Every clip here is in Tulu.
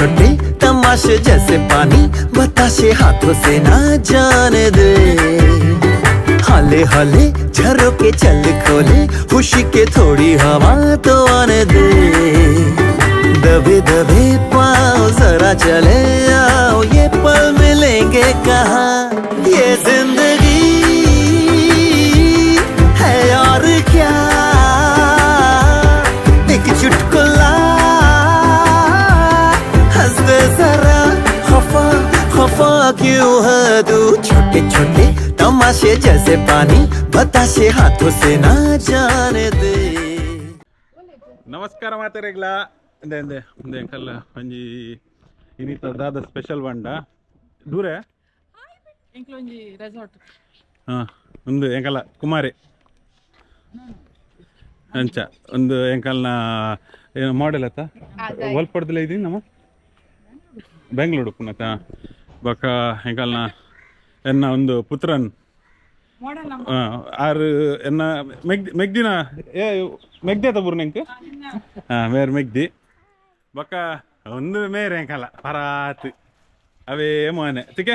छोटे तमाशे जैसे पानी, बताशे हाथों से ना जाने दे। हले हले झरोके चल खोले, खुशी के थोड़ी हवा तो आने दे। दबे दबे पाँव जरा चले आओ, ये पल मिलेंगे कहाँ? ये जिंदगी है और क्या, एक चुटकुला हंस दे जरा। खफा खफा क्यों है तू? छोटे छोटे तमाशे जैसे पानी, बताशे हाथों से ना जाने दे। ನಮಸ್ಕಾರ ಮಾತೆರೆಗ್ಲ. ಇಂದೆ ಇಂದೆ ಇಂದೆ ಎಂಕಲ್ಲ ಒಂಜಿ ಇನಿತ ದಾದ ಸ್ಪೆಷಲ್ ಬಂಡ ದೂರ. ಎಂಕ್ಲೊಂಜಿ ರೆಸಾರ್ಟ್. ಹಾಂ, ಒಂದು ಎಂಕಲ್ಲ ಕುಮಾರಿ ಅಂಚ ಒಂದು ಎಂಕಲ್ನ ಏನು ಮಾಡೆಲ್ ಅತ್ತ ಒಲ್ಪಡ್ದಲೇ ಇದೀನಿ ನಮ್ಮ ಬೆಂಗಳೂರು ಪುನತ ಬೊಕ ಎಂಕಲ್ನ ಎನ್ನ ಒಂದು ಪುತ್ರನ್. ಮಾಡೆಲ್. ಆರು ಎನ್ನ ಮೆಗ್ದಿ, ಮೆಗ್ದಿನ ಏ ಮೆಗ್ದಿ ಅತ್ತ ಬುರ್ನ ಎಂಕ್. ಹಾಂ, ಮೇರ್ ಮೆಗ್ದಿ. ಬೊಕ ಒಂದು ಮೇರೆ ಎಂಕಲ್ಲ ಪರಾತ್ ಅವೇ ಮೋನೆ ತಿಕೆ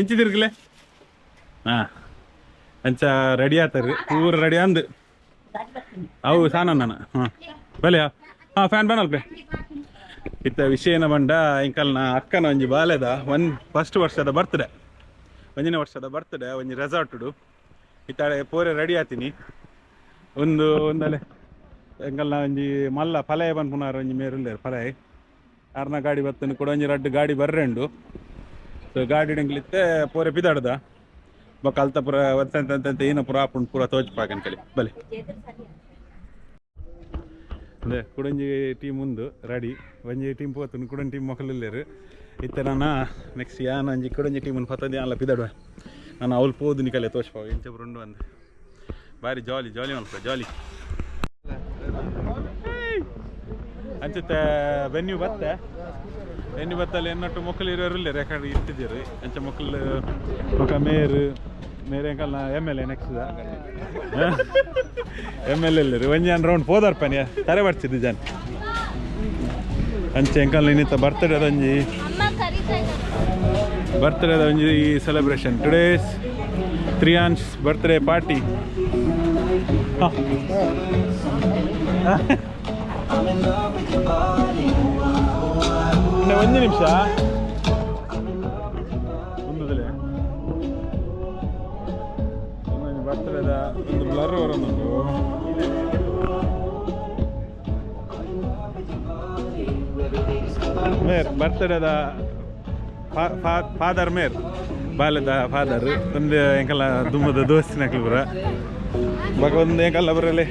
ಇಂಚಿ ತಿರ್ಗಲೆ. ಹಾಂ, ಅಂಚ ರೆಡಿ ಆತಾರ, ಪೂರ ರೆಡಿ ಅಂದು. ಅವು ಸಾನ ನಾನು. ಹಾಂ, ಬಲೆ. ಹಾಂ, ಫ್ಯಾನ್ ಬನ್ನಲ್ಪೆ. ಇತ್ತ ವಿಷಯನ ಬಂಡ ಎಂಕಲ್ನ ಅಕ್ಕನ ಒಂಜಿ ಬಾಲೆದ ಒನ್ ಫಸ್ಟ್ ವರ್ಷದ ಬರ್ತ್ಡೇ, ಒಂಜಿನ ವರ್ಷದ ಬರ್ತ್ಡೇ ಒಂಜಿ ರೆಸಾರ್ಟುಡು. ಇತ್ತಾಳೆ ಪೂರೆ ರೆಡಿ ಆತೀನಿ. ಒಂದು ಒಂದಲೆ ಎಂಕಲ್ನ ಒಂಜಿ ಮಲ್ಲ ಫಲಯ ಪನ್ಪುನಾರ ಒಂಜಿ ಮೇರುಲ್ಲೇರು ಫಲಯ, ಆರ್ನ ಗಾಡಿ ಬತ್ತನು ಕೂಡ. ಒಂಜಿ ರಡ್ಡ್ ಗಾಡಿ ಬರ್ರೆಂಡು. ಸೊ ಗಾಡಿ ಎಂಕ್ಲಿತ್ತೆ ಪೂರೆ ಪಿದಾಡ್ದ. ಬೊಕ್ಕ ಅಲ್ತ ಪೂರ ಒಂತಂತ ಏನ ಪೂರ ಆಪುಂಡು, ಪೂರ ತೋಜ್ಪಾಕ ಅಂಕಲಿ ಬಲೆ. ಅದೇ ಕುಡೊಂಜಿ ಟೀಮ್ ಉಂದು ರೆಡಿ. ಒಂಜಿ ಟೀಮ್ ಪೋತುಂಡು, ಕುಡೊಂಜಿ ಟೀಮ್ ಮೊಕಲಿಲ್ಲೇರು. ಇತ್ತೆ ನಾನು ನೆಕ್ಸ್ಟ್ ಯಾನ್ ಒಂಜಿ ಕುಡೊಂಜಿ ಟೀಮನ್ನು ಪತ್ತೊಂದು ಯಾನ್ಲ ಪಿದಾಡುವೆ. ನಾನು ಅವ್ಲು ಪೋದು ನಿಕಲೆ ತೋಜ್ಪಾವ ಇಂಚ ಉಂಡು ಅಂದ್. ಬಾರಿ ಜಾಲಿ ಜಾಲಿ ಮಲ್ಪ ಜಾಲಿ ಅಂಚತೆ. ವೆನ್ಯೂ ಬತ್ತೆ, ವೆನ್ಯೂ ಬತ್ತಲ್ಲಿ ಎನ್ನಟ್ಟು ಮೊಕ್ಕಲು ಇರೋರಿಲ್ಲ, ರೆಕಾರ್ಡ್ ಇಟ್ಟಿದ್ದೀರಿ. ಅಂಚ ಮೊಕ್ಕಲು ಬೊಕ ಮೇರು ಮೇರೆ ಎಂಕಲ್ನ ಎಮ್ ಎಲ್ ಎ, ನೆಕ್ಸ್ಟ್ ಎಮ್ ಎಲ್ ಎಲ್ಲರು. ಒಂಜಿ ರೌಂಡ್ ಪೋದರ್ಪನಿ ತರೆ ಬರ್ತಿದ್ದು ಜನ. ಅಂಚೆ ಎಂಕಲ್ನ ಇನ್ನಿತ್ತ ಬರ್ತಡೇ ಒಂಜಿ ಅಮ್ಮ ಕರೀತಾ ಇದ್ದಾರೆ. ಬರ್ತ್ಡೇದ ಒಂಜಿ ಸೆಲೆಬ್ರೇಷನ್. ಟುಡೇಸ್ ತ್ರಿಯಾನ್ಸ್ ಬರ್ತ್ಡೇ ಪಾರ್ಟಿ. ಅಮ್ಮ ಒಂದು ನಿಮಿಷ ಒಂದುದಲೇ ಒಂದೊಂದು ಬರ್ತಡೇದ ಒಂದು ಬ್ಲರ್ ಬರೋದುಂಟು. ಮೇರ್ ಬರ್ತಡೇದ ಫಾದರ್, ಮೇರ್ ಬಾಲ್ಯದ ಫಾದರ್. ಒಂದು ಎಂಕಲ್ಲ ದುಮ್ಮದ ದೋಸ್ತಿನಕ್ಲು ಪೂರ. ಬೊಕ ಒಂದು ಎಂಕಲ್ಲ ಬರಲೆ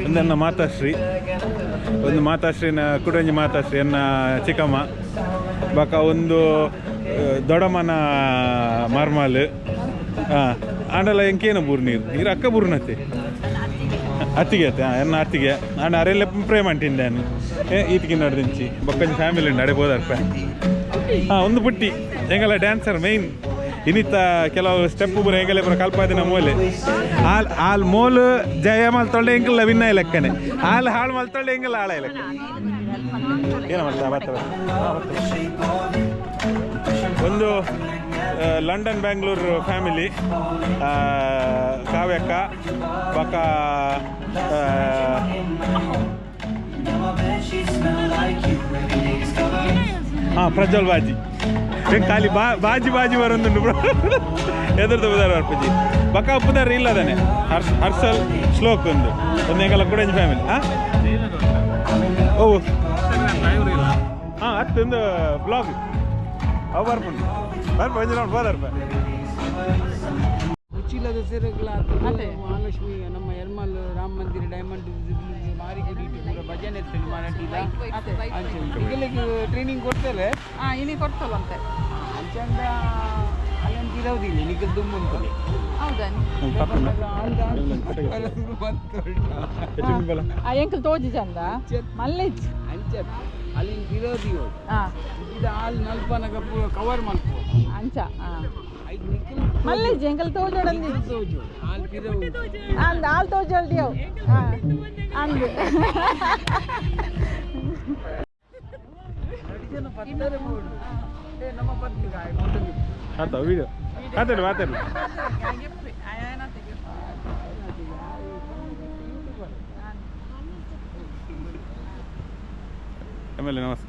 ಒಂದನ್ನ ಮಾತಾಶ್ರೀ, ಒಂದು ಮಾತಾಶ್ರೀನ ಕುಡಂಜಿ ಮಾತಾಶ್ರೀ, ಎನ್ನ ಚಿಕ್ಕಮ್ಮ. ಬೊಕ ಒಂದು ದೊಡಮನ ಮರ್ಮಾಲ್. ಹಾಂ, ಆಂಡಲ ಎಂಕೇನ ಬೂರ್ ನೀರು ನೀರು ಅಕ್ಕ ಬೂರ್ನತ್ತೆ ಅತ್ತಿಗೆ ಅತ್ತೆ. ಹಾಂ, ಎನ್ನ ಅತ್ತಿಗೆ. ಆಂಡ ಅರೆಲ್ಲ ಪ್ರೇಮ ಅಂಟಿಂದಾನು ಏ ಈತಿಗೆ ನಡ್ದಿಂಚಿ. ಬೊಕ್ಕಂಜಿ ಫ್ಯಾಮಿಲಿ ಉಂಡು, ಅಡೆ ಬೋದರ್ಪ. ಹಾಂ, ಒಂದು ಪುಟ್ಟಿ ಎಂಗಲ ಡ್ಯಾನ್ಸರ್ ಮೈನ್. ಇನ್ನಿತ್ತ ಕೆಲವು ಸ್ಟೆಪ್ ಪೂರ ಎಂಗಲೆ ಪೂರ ಕಲ್ಪಾದಿನ ಮೂಲೆ. ಆಲ್ ಆಲ್ ಮೋಲ್ ಜಯ ಮಲ್ತೊಳ್ಳೆ ಎಂಕಲ್ಲ ವಿನ್ನ ಲೆಕ್ಕನೆ. ಆಲ್ ಹಾಳು ಮಲ್ತೊಳ್ಳೆ ಎಂಕಲ್ಲ ಹಾಳ ಲೆಕ್ಕ. ಏನ ಮಾಡ್ತಾ ಬರ್ತಾ ಬರ್ತಾ. ಒಂದು ಲಂಡನ್ ಬ್ಯಾಂಗ್ಳೂರು ಫ್ಯಾಮಿಲಿ, ಕಾವ್ಯಕ್ಕ ಬಕ. ಹಾಂ, ಪ್ರಜ್ವಲ್ ಬಾಜಿ ಖಾಲಿ ಬಾಜಿ ಬಾಜಿ ಬರೊಂದುಂಡು ಬ್ರೋ. ಎದುರ್ದು ಬುದಾರ ಬರ್ಪುಜಿ. ಬಕ ಉಪ್ಪುದಾರ ಇಲ್ಲದಾನೆ ಹರ್ಷ್ ಹರ್ಷಲ್ ಶ್ಲೋಕ್. ಒಂದು ಒಂದು ಎಂಕಲ್ಲ ಕುಡಂಜಿ ಫ್ಯಾಮಿಲಿ. ಹಾಂ, ಓ ಹಾಂ, ಅತ್ತು ಒಂದು ಬ್ಲಾಗ್ ಅವು ಬರ್ಪುಂಡು. ಬರ್ಪ, ಒಂಜಿ ರೌಂಡ್ ಬೋದರ್ಪ. ಉಚ್ಚಿಲದ ಮಹಾಲಕ್ಷ್ಮಿ ನಮ್ಮ ಎರ್ಮಲ್ ರಾಮ ಮಂದಿರ ಡೈಮಂಡ್ ಮಾರಿಗುಡಿ ಪೂರ ಭಜನೆ ಇರ್ತದೆ ಮರಾಠಿದ. ಅಂಚೆ ಟ್ರೈನಿಂಗ್ ಕೊಡ್ತಾರೆ. ಹಾಂ, ಇನಿ ಕೊಡ್ತಲ್ಲಂತೆ. ಅಂಚಂದ ಅಲ್ಲಂತ ಇರೋದಿಲ್ಲ ನಿಖಲ್ ದುಮ್ಮುಂತಲೆ. ಹೌದಾ? ಆ ಎಂಕಲ್ ತೋಜಿ ಚಂದ ಮಲ್ಲೇಜ್. ಅಂಚ ಅಲ್ಲಿಂದ ಇರೋದಿ. ಇದು ಹಾಲು ನಲ್ಪನಗ ಪೂರ ಕವರ್ ಮಲ್ಪು. ಅಂಚ ಹಾಂ. ಐದು ನಿಖಲ್. ಮಲ್ಲೇಜ್ ಎಂಕಲ್ ತೋಜೋಡಂದಿ. ತೋಜು ಹಾಲು ಪಿರವು. ಅಂದ್ ಹಾಲು ತೋಜೋಲ್ದಿ ಅವು. ಹಾಂ, ಅಂದ್. ಆತ ವಿಡಿಯೋ ಮಾತಾಡಿ ಮಾತಾಡಿ. ಆಮೇಲೆ ನಮಸ್ಕಾರ.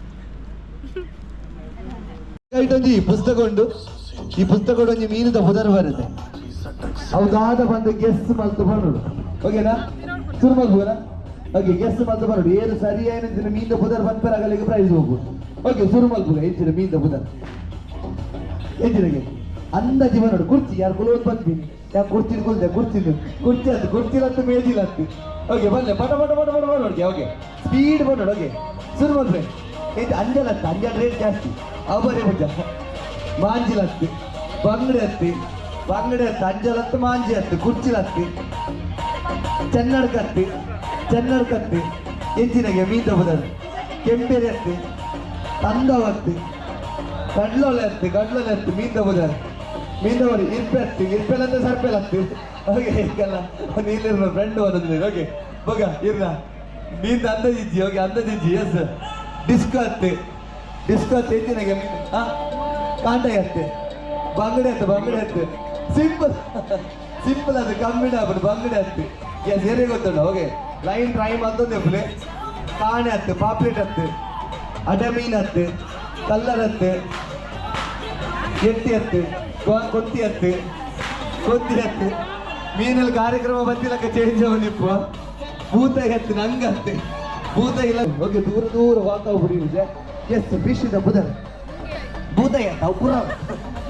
ಐಟೊಂಜಿ ಪುಸ್ತಕ ಉಂಡು. ಈ ಪುಸ್ತಕ ಒಂಜಿ ಮೀನುದ ಪುದರ್ ಬರುತ್ತೆ. ಅವು ಬಂದು ಗೆಸ್ ಮಲ್ತು ಬರೋಡು. ಓಕೆನಾ? ಶುರು ಮಲ್ಪುಗನ? Okay, guess ಮಲ್ತು ಬರೋಡು. ಏನು ಸರಿ ಏನಿಂಚಿನ ಮೀನ್ದ ಪುದರ್ ಬಂದ್ಪೇರ ಆಗಲಿಕ್ಕೆ ಪ್ರೈಸ್ ಹೋಗ್ಬೋದು. ಓಕೆ, ಶುರು ಮಲ್ಪುಗ. ಎಂಚಿನ ಮೀನ್ದ ಪುದರ್ ಎಂಚಿನಗೆ ಅಂದಾಜಿ ಬರೋಡು. ಕುರ್ಚಿ ಯಾರು ಕುಲೋದು ಬಂದ್ಬಿನಿ ಯಾರು ಕುರ್ಚಿ ಕುಲ್ದೆ ಕುರ್ಚಿ ಕುರ್ಚಿ ಅದು ಕುರ್ಚಿಲತ್ತು ಮೇಜಿಲತ್ತು. ಓಕೆ ಬನ್ನಿ, ಪಟ ಪಟ ಪಟ ಪಟ ಬರೋಡು. ಓಕೆ, ಸ್ಪೀಡ್ ಬರೋಡು. ಓಕೆ, ಶುರು ಮಲ್ಪೆ. ಇದು ಅಂಜಲತ್ತು, ಅಂಜಲ್ ರೇಟ್ ಜಾಸ್ತಿ. ಅವರೇ ಪೂಜ ಮಾಂಜಿಲತ್ತು, ಬಂಗಡೆ ಹತ್ತಿ, ಬಂಗಡೆ ಹತ್ತು, ಅಂಜಲತ್ತು, ಮಾಂಜಿ ಹತ್ತು, ಕುರ್ಚಿಲತ್ತಿ, ಚೆನ್ನಡ್ಕತ್ತಿ, ಚೆನ್ನಡ್ಕತ್ತಿ, ಎಂಚಿನಗೆ ಮೀನ್ ತಪ್ಪುದದು, ಕೆಂಪೇರಿ ಹತ್ತಿ, ತಂದವತ್ತಿ, ಕಡ್ಲೊಲೆ ಹತ್ತಿ, ಕಡ್ಲೊಲೆ ಹತ್ತಿ, ಮೀನ್ ತಪ್ಪುದದು, ಮೀನ್ ತಗೋರಿ, ಇರ್ಪೆ ಹತ್ತಿ, ಇರ್ಪೆಲಂತ ಸರ್ಪೆಲ್ ಹತ್ತಿ. ಓಕೆ, ಈಗಲ್ಲ ನೀಲಿರ್ನ ಫ್ರೆಂಡ್ ಬರೋದು. ಓಕೆ ಬಗ ಇರ್ನ ಮೀನ್ ಅಂದಾಜಿಜ್ಜಿ. ಓಕೆ, ಅಂದಾಜಿಜ್ಜಿ. ಎಸ್, ಡಿಸ್ಕೋ ಹತ್ತಿ, ಡಿಸ್ಕೋ ಹತ್ತಿ, ಎಂಚಿನಗೆ ಹಾಂ ಕಾಂಟಾಯಿ ಹತ್ತಿ, ಬಂಗಡೆ ಹತ್ತು, ಬಂಗಡೆ ಹತ್ತು. ಸಿಂಪಲ್ ಸಿಂಪಲ್ ಅದು ಕಮ್ಮಿಡ ಆಗ್ಬಿಟ್ಟು ಬಂಗಡೆ ಹತ್ತಿ. ಎಸ್, ಏನೇ ಗೊತ್ತುಂಟ. ಓಕೆ, ಲೈನ್ ಟ್ರೈ ಅಂತಂದು ಎಪ್ಪಲೆ ಕಾಣೆ ಹತ್ತು, ಪಾಪ್ಲೆಟ್ ಹತ್ತು, ಅಡ ಮೀನು ಹತ್ತು, ಕಲ್ಲರ್ ಹತ್ತು, ಎತ್ತಿ ಹತ್ತು, ಕೊತ್ತಿ ಹತ್ತು, ಕೊತ್ತಿ ಹತ್ತು. ಮೀನಲ್ಲಿ ಕಾರ್ಯಕ್ರಮ ಬತ್ತಿಲಕ್ಕ ಚೇಂಜ್ ಅವನಿಪ್ಪ. ಭೂತ ಹತ್ತು, ನಂಗೆ ಹತ್ತು, ಭೂತ ಇಲ್ಲ. ಓಕೆ, ದೂರ ದೂರ ವಾಕ್ ಆಗ್ಬಿಡಿ. ಎಸ್, ಫಿಶ್ ಇದೆ ಬುಧರ್ ಭೂತಾಯಿ ಅಂತ ಅವು ಪುರ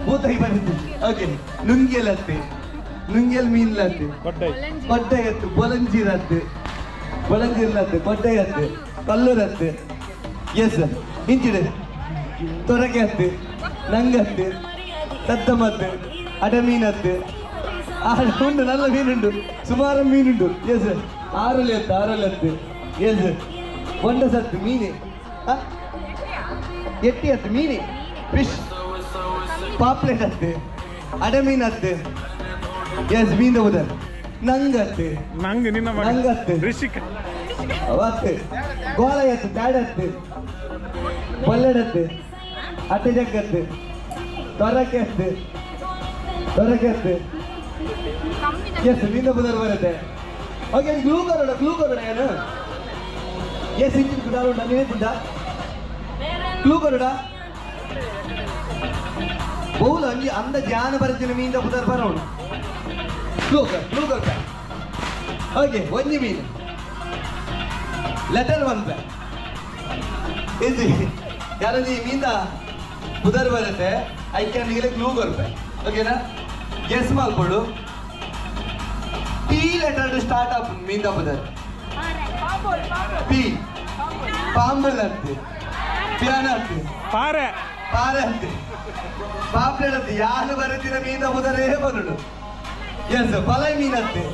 ಭೂತಾಯಿ ಬಂದಿದ್ದು. ಓಕೆ, ನುಂಗಿಯಲ್ ಹತ್ತಿ, ನುಂಗಿಯಲ್ ಮೀನ್ಲ ಹತ್ತಿ, ಕೊಟ್ಟೆ ಹತ್ತು, ಬೊಲಂಜೀರ್ ಹತ್ತು, ಬೊಲಂಜೀರ್ಲ ಹತ್ತು, ಕೊಟ್ಟೆ ಹತ್ತು, ಕಲ್ಲೂರ್ ಹತ್ತು. ಎಸ್, ಇಂಚಿಡು ತೊರಕೆ ಹತ್ತು, ನಂಗೆ ಹತ್ತು, ತತ್ತಮತ್ತು, ಅಡ ಮೀನು ಹತ್ತು. ಉಂಟು, ನಲ್ಲ ಮೀನುಂಟು, ಸುಮಾರು ಮೀನುಂಟು. ಎಸ್, ಆರಲ್ಲಿ ಹತ್ತು, ಆರಲ್ಲಿ ಹತ್ತು. ಎಸ್, ಒಂಡ ಸತ್ತು ಮೀನು, ಎಟ್ಟಿ ಹತ್ತು ಮೀನು, ಫಿಶ್, ಪಾಪ್ಲೆಟ್ ಹತ್ತು, ಅಡ ಮೀನು ಹತ್ತು. ಎಸ್, ಮೀನ್ ತಗೋದ ನಂಗೆ ಹತ್ತು, ನಂಗೆ ನಿನ್ನ ಮಗ ನಂಗೆ ಹತ್ತು, ರಿಷಿಕ್ ಅವತ್ತು ಗೋಳ ಹತ್ತು, ತ್ಯಾಡ್ ಹತ್ತು, ಬಲ್ಲೆಡ್ ಹತ್ತು, ಅಟ್ಟೆ ಜಗ್ಗತ್ತು, ತೊರಕೆ ಹತ್ತು, ತೊರಕೆ ಹತ್ತು. ಎಸ್, ಮೀನ್ ಬುಧರ್ ಬರುತ್ತೆ. ಓಕೆ, ಗ್ಲೂ ಕೊರೋಡ, ಗ್ಲೂ ಕೊರೋಡ ಏನು? ಎಸ್, ಇಂಜಿನ್ ಗುಡ್ಡ ಉಂಟಾ? ನೀವೇ ಗುಡ್ಡ ಗ್ಲೂ ಕೊರೋಡ ಬಹುಲ ಅಂಜಿ ಅಂದ ಜಾನ ಬರತ್ತಿನ ಮೀನ್ ಬುಧರ್ ಬರೋಣ. Glue glue ಕೊರ್ಪ. ಓಕೆ, ಒಂಜಿ ಮೀನು ಲೆಟರ್ ಒನ್ ಪೆ ಇಜಿ ಯಾರಲ್ಲಿ ಮೀಂದ ಬುಧರ್ ಬರುತ್ತೆ ಐಕ್ಯಾನಿಗೆ ಗ್ಲೂ ಕೊರ್ಪೆ. ಓಕೆನಾ? ಗೆಸ್ ಮಾಡ್ಕೊಡು. ಪಿ ಲೆಟರ್ ಸ್ಟಾರ್ಟ್ ಆಪ್ ಮೀಂದ ಬುಧರ್. ಪಿ ಪಾಂಬಲ್ ಅಂತೆ, ಪಿಯಾನ ಅಂತೆ, ಪಾರೆ ಪಾರೆ ಅಂತೆ, ಪಾಪ್ಲೆಟ್ ಅಂತೆ. ಯಾರು ಬರುತ್ತಿನ ಮೀಂದ ಬುಧರೇ ಬರುಡು. ಎಸ್, ಪಲೈ ಮೀನಂತೆ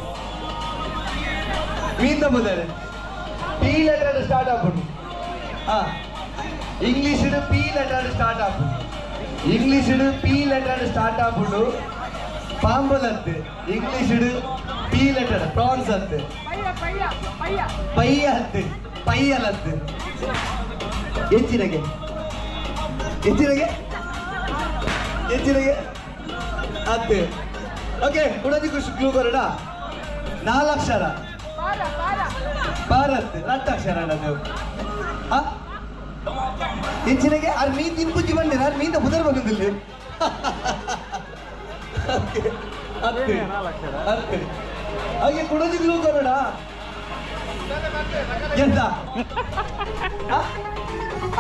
ಮೀಂದ ಬುಧರೆ. ಪಿ ಲೆಟರ್ ಸ್ಟಾರ್ಟ್ ಆಗ್ಬಿಡು. ಹಾ, ಇಂಗ್ಲೀಷ್ ಪಿ ಲೆಟರ್ ಸ್ಟಾರ್ಟ್ ಆಗ್ಬಿಡು. ಇಂಗ್ಲೀಷ್ ಪಿ ಲೆಟರ್ ಸ್ಟಾರ್ಟ್ ಆಗ್ಬಿಡು. ಪಾಂಬಲ್ ಅಂತೆ, ಇಂಗ್ಲೀಷ್ ಪಿ ಲೆಟರ್ ಪ್ರಾನ್ಸ್ ಅಂತೆ, ಪೈಯ ಅಂತೆ, ಪೈಯಲ್ ಅಂತೆ. ಹೆಚ್ಚಿನಗೆ ಹೆಚ್ಚಿನಗೆ ಹೆಚ್ಚಿನಗೆ ಅಂತೆ. ಓಕೆ, ಕುಡದಿ ಖುಷಿ ಗ್ಲೂ ಕೊರಡ. 4 ಅಕ್ಷರ ಭಾರತ್, ರಟ್ಟ ಅಕ್ಷರ ಅದು. ಹೆಚ್ಚಿನಗೆ ಆರ್ ಮೀನ್ ತಿನ್ಪುಜ್ಜಿ ಬಂದೆ ನಾನು ಮೀನ್ ಬುಧರ್ ಬಂದಿಲ್ಲ. ಅತ್ತೆ ಹಾಗೆ ಕುಡದಿ ಗ್ಲೂ ಕೊರಡ. ಎಂತ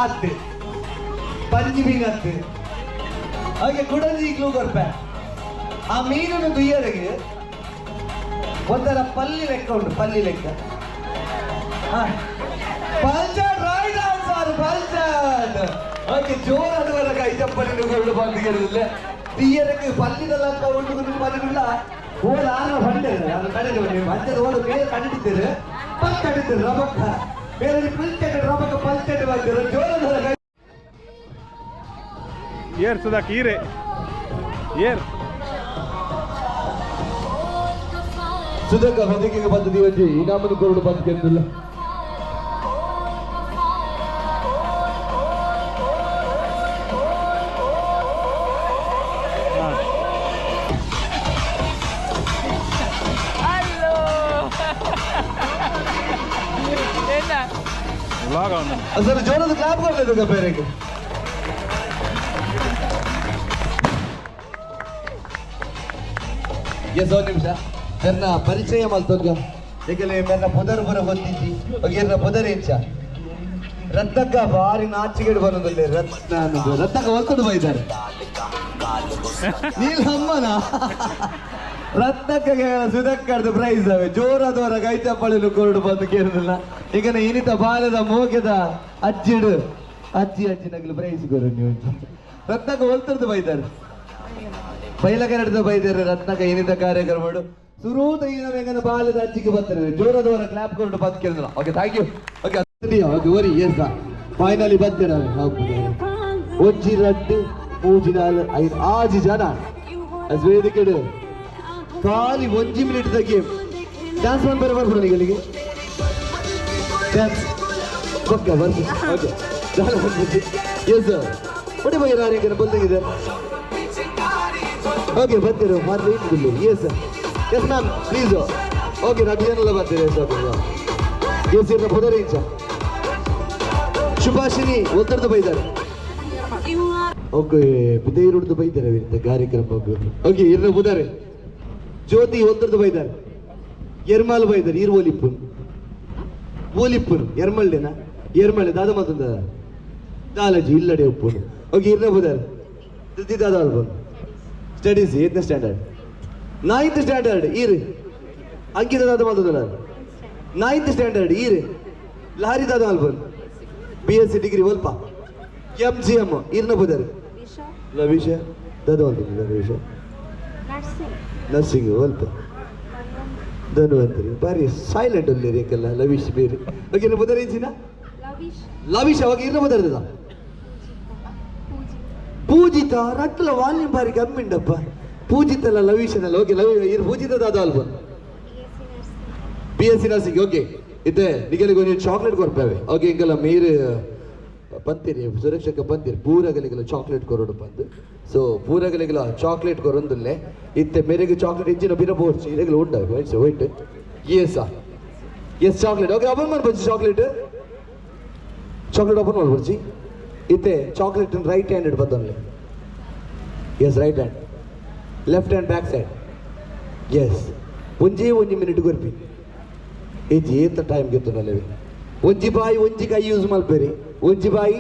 ಅತ್ತೆ ಪಂಜಿ ಮೀನು ಅತ್ತೆ. ಹಾಗೆ ಕುಡಂಜಿ ಗ್ಲೂ ಕೊರ್ಪೆ. ಆ ಮೀನನ್ನು ದುಯ್ಯರಿಗೆ ಒಂಥರ ಪಲ್ಲಿ ಲೆಕ್ಕ ಉಂಟು, ಪಲ್ಲಿ ಲೆಕ್ಕ. ಪಲ್ಚಾಡ್ ರೈಟ್ ಆನ್ಸರ್, ಪಲ್ಚಾಡ್. ಓಕೆ, ಜೋರಾದ ಬರಕ ಐಜಪ್ಪಲ್ಲಿ ಬಂದು ತೀಯರಕ್ಕೆ ಪಲ್ಲಿದ ಲೆಕ್ಕ ಉಂಟು ಪಲ್ಲಿಲ್ಲ. ಓದ ಆನ ಬಂಡೆ ಅದು ಕಡೆಗೆ ಬನ್ನಿ ಅಂಚದ ಓದ ಬೇರೆ ಕಂಡಿದ್ದೇನೆ ಪಲ್ಚಾಡಿದ್ದೇನೆ ರಬಕ್ಕ ಬೇರೆ ಪಲ್ಚಾಡ್ ರಬಕ್ಕ ಪಲ್ಚಾಡ್ ಬಂದಿರೋ ಜೋರಾದ ಬರಕ. ಏರ್ ಸುಧಾಕ್ ಈರೆ ಏರ್ ಸುಧಕ ವೇದಿಕೆಗೆ ಬಂದ ದಿವಜಿ ಇನಾಮನು ಕೊರಡು ಬಂದು ಕೆಂದಿಲ್ಲ. ಲಾಗ್ ಅವನು ಸರ್ ಜೋರದ ಕ್ಲಾಪ್ ಕೊಡ್లేదు ಕಪ್ಪೇರಿಗೆ. ಎಸ್, ಒಂದು ನಿಮಿಷ ನನ್ನ ಪರಿಚಯ ಮಲ್ತೊಂದು. ಏಕೆಂದರೆ ನನ್ನ ಪುದರ್ ಪುರ ಗೊತ್ತಿಜ್ಜಿ. ಓಕೆ, ಪುದರ್ ಇಂಚ ರತ್ನಕ್ಕ ಭಾರಿ ನಾಚಿಕೆಡು ಬರೋದಿಲ್ಲ. ರತ್ನ ಅನ್ನೋದು ರತ್ನಕ್ಕ ಒತ್ತಡ ಬೈತಾರೆ ನೀಲಮ್ಮನ ರತ್ನಕ್ಕೆ ಸುಧಕ್ಕರ್ದು ಪ್ರೈಸ್ ಅವೆ. ಜೋರಾದವರ ಕೈ ಚಪ್ಪಾಳಿಲು ಕೊರಡು ಬಂದು ಕೇಳುದಿಲ್ಲ. ಈಗ ಇನಿತ ಬಾಲದ ಮೋಗೆದ ಅಜ್ಜಿಡು ಅಜ್ಜಿ ಅಜ್ಜಿ ನಗಲು ಪ್ರೈಸ್ ಕೊರು ನೀವು. ರತ್ನಕ್ಕ ಒಲ್ತರದು ಬೈತಾರೆ, ಬೈಲಕರಡ್ದು ಬೈದಾರೆ ರತ್ನಕ್ಕ. ಏನಿದ್ದ ಕಾರ್ಯಕ್ರಮ ಸುರೂತ ಈನ ಬಾಲದ ಅಜ್ಜಿಗೆ ಬರ್ತಾರೆ. ಜೋರಾದವರ ಕ್ಲಾಪ್ ಕೊರಡು ಬಂದು ಕೇಳಿದ್ರ. Okay, thank you. Okay, okay, ಓರಿ. ಎಸ್, ಫೈನಲಿ ಬರ್ತಾರೆ. ಒಂಜಿ ರಡ್ಡು ಮೂಜಿ ನಾಲ್ ಐದು ಆಜಿ ಜನ ವೇದಿಕೆ ಖಾಲಿ ಒಂಜಿ ಮಿನಿಟ್ the game. Dance ಮಾಡಿ ಬರ ಬರ್ಬೋದು ಇಲ್ಲಿಗೆ ಡ್ಯಾನ್ಸ್. ಓಕೆ, ಬರ್ತೀನಿ. ಓಕೆ, ಎಸ್, ಹೊಡಿ ಬಗ್ಗೆ ನಾನು ಬಂದಿದೆ. ಓಕೆ, ಬರ್ತೀರ ಮಾತ್ರ ಇಟ್ಟಿಲ್ಲ. Yes yes ma'am, please. Okay, ನಾನು ಏನೆಲ್ಲ ಬರ್ತೀರಿ. S, okay. ಎಸ್, ಇರ್ನ ಪುದರಿ ಇಂಚ ಶುಭಾಷಿನಿ ಒತ್ತಡದ ಬೈದಾರೆ. ಓಕೆ, ಬಿದೇರುಡ್ದು ಬೈದಾರೆ ಇಂಥ ಕಾರ್ಯಕ್ರಮ. ಓಕೆ, ಇರ್ನ ಬುದಾರೆ ಜ್ಯೋತಿ ಒತ್ತಡದ ಬೈದಾರೆ. ಎರ್ಮಾಲ್ ಬೈದಾರೆ. ಇರ್ ಓಲಿಪ್ಪುನ್ ಓಲಿಪ್ಪುನ್ ಎರ್ಮಳ್ಳಿನ ಎರ್ಮಳ್ಳಿ ದಾದ ಮತ್ತೊಂದ ದಾಲಜಿ ಇಲ್ಲಡೆ ಉಪ್ಪುನು. ಓಕೆ, ಇರ್ನ ಬುದಾರೆ ಧೃತಿ ದಾದ ಅಲ್ಬನ್ ಸ್ಟಡೀಸ್ ಏತ್ನ ಸ್ಟ್ಯಾಂಡರ್ಡ್ ನೈನ್ತ್ ಸ್ಟ್ಯಾಂಡರ್ಡ್. ಈರ್ ಅಂಕಿತ ದಾದ ಮತ್ತೊಂದ ನೈನ್ತ್ ಸ್ಟ್ಯಾಂಡರ್ಡ್. ಈರ್ ಲಾರಿ ದಾದ ಅಲ್ಬನ್ ಬಿ.ಎಸ್.ಸಿ ಡಿಗ್ರಿ ಒಲ್ಪ ಎಂ.ಜಿ.ಎಂ. ಇರ್ನ ಬುದಾರೆ ಲವಿಷ ದಾದ ಲವಿಷ ನರ್ಸಿಂಗ್ ಒಲ್ಪ ಧನ್ವಂತರಿ ಬಾರಿ ಸೈಲೆಂಟ್ ಅಲ್ಲಿ ರೇಕಲ್ಲ ಲವಿಶ್ ಬೇರೆ. ಓಕೆ, ಬುದಾರೆ ಇಂಚಿನ ಲವಿಶ್. ಅವಾಗ ಇರ್ನ ಬುದಾರೆ ಪೂಜಿತ ರಟ್ಟಲ ವಾಲ್ಯೂಮ್ ಬಾರಿ ಕಮ್ಮಿಂಡಪ್ಪ. ಪೂಜಿತಲ್ಲ ಲವಿಶನಲ್ಲ. ಓಕೆ, ಲವಿ ಇರ್ ಪೂಜಿತ ದಾದ ಅಲ್ಪ ಬಿ.ಎಸ್.ಸಿ ನರ್ಸಿಂಗ್. ಓಕೆ, ಇತ್ತೆ ನಿಗಲಿಗೆ ಒಂಜಿ ಚಾಕ್ಲೇಟ್ ಕೊರ್ಪೇವೆ. ಓಕೆ, ಇಂಕಲ್ಲ ಮೀರು ಪಂತೀರಿ ಸುರಕ್ಷಕ ಪಂತೀರಿ ಪೂರಗಲಿಗೆಲ್ಲ ಚಾಕ್ಲೇಟ್ ಕೊರಡು ಬಂದು. ಸೊ ಪೂರಗಲಿಗೆಲ್ಲ ಚಾಕ್ಲೇಟ್ ಕೊರೊಂದುಲ್ಲೆ ಇತ್ತೆ ಮೇರೆಗೆ ಚಾಕ್ಲೇಟ್ ಇಂಚಿನ ಬಿರ ಬೋರ್ಚಿ ಇರೆಗಲ ಉಂಡ wait wait. Yes yes, chocolate. Okay, open ಮಾಡ್ಬರ್ಚಿ chocolate. Chocolate open ಮಾಡ್ಬರ್ಚಿ. ಇತ್ತೆ ಚಾಕ್ಲೇಟ್ ರೈಟ್ ಹ್ಯಾಂಡ್ ಬಂದೊನ್ಲೆ. Yes, right hand, left hand back side. Yes, ಒಂಜೇ ಒಂಜಿ ಮಿನಿಟ್ ಕೊರ್ಪಿ. ಏಜ್ ಏತ ಟೈಮ್ ಗೆತ್ತುನಲ್ಲವೆ. ಒಂಜಿ ಬಾಯಿ ಒಂಜಿ ಕೈ ಯೂಸ್ ಮಲ್ಪೇರಿ. ಒಂಜಿ ಬಾಯಿ